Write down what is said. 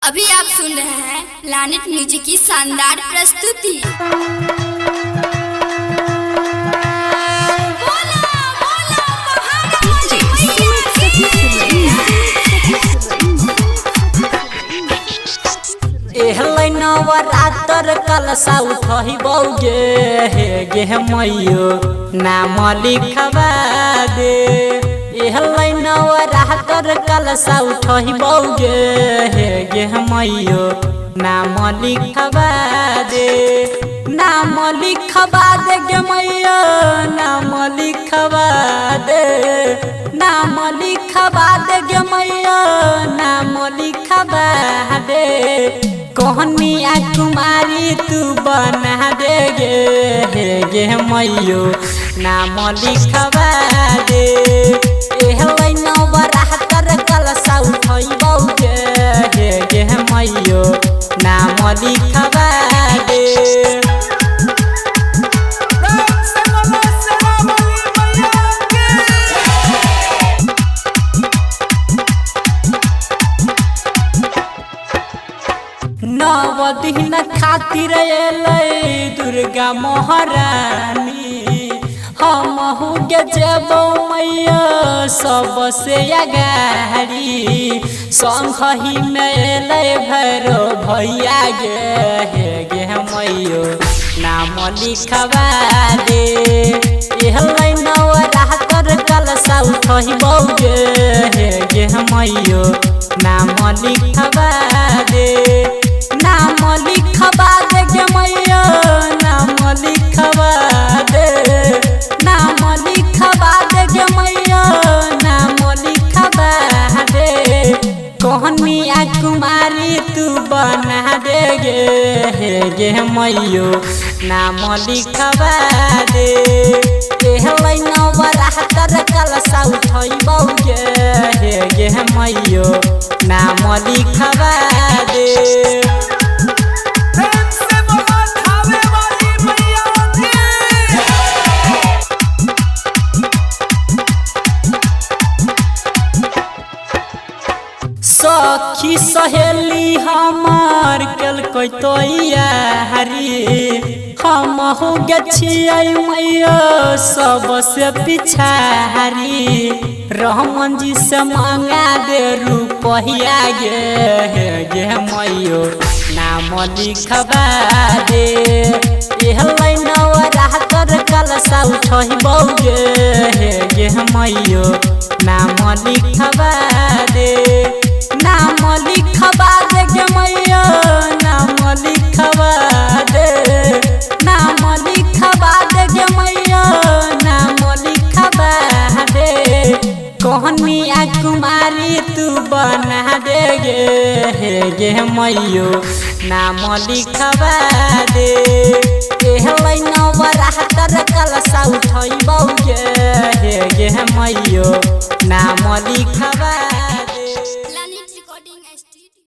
अभी आप सुन रहे हैं प्लानिट म्यूजिक की शानदार प्रस्तुति। नवरात्र कलशा उठही बौगे हे गे मैयो नाम लिखवा दे। एहलै नवरात्र कलशा उठही बौगे हे गे मैयो नाम लिखवा दे। नाम लिखवा दे गे मैयो नाम लिखवा दे। नाम लिखवा दे गे मैयो नाम लिखवा दे। कहनिया कुमारी तू बना दे गे हे गे मैयो नाम लिखवा दे। एहलै नवरात्र कलशा उठई बौगे हे गे मैयो नाम लिखवा दे। नव दिन खातिर एलै दुर्गा महारानी, हमहु गे जेबौ मैया सबसे अगाड़ी। संगहि में एलै भैरो भैया गे हे गे मैयो नाम लिखवा दे। एहलै नवरात्र कलशा उठही बौगे हे गे मैयो नाम लिखवा दे। नाम लिखवा दे गे मैया नाम लिखवा दे। नाम लिखवा दे गे मैया नाम लिखवा दे। कहनिया कुमारी तू बना दे गे हे गे मैयो नाम लिखवा दे। एहलै नवरात्र कलशा उठई बौगे हे गे मैयो नाम लिखवा दे। सखी सहेली हमार केलकै तैयारी, हमहु गे छियै मैया सबसे पिछारी। रहमन जी से मंगा दे रुपैया गे हे गे मैयो नाम लिखवा दे। एहलै नवरात्र कलशा उठही बौगे हे गे मैयो नाम लिखवा दे। नाम लिखवा दे गे मैया नाम लिखवा दे। नाम लिखवा दे गे मैया नाम लिखवा दे। कहनिया कुमारी तू बना दे गे हे गे मैयो नाम लिखवा दे। एहलै नवरात्र कलशा उठई बौगे हे गे मैयो नाम लिखवा दे।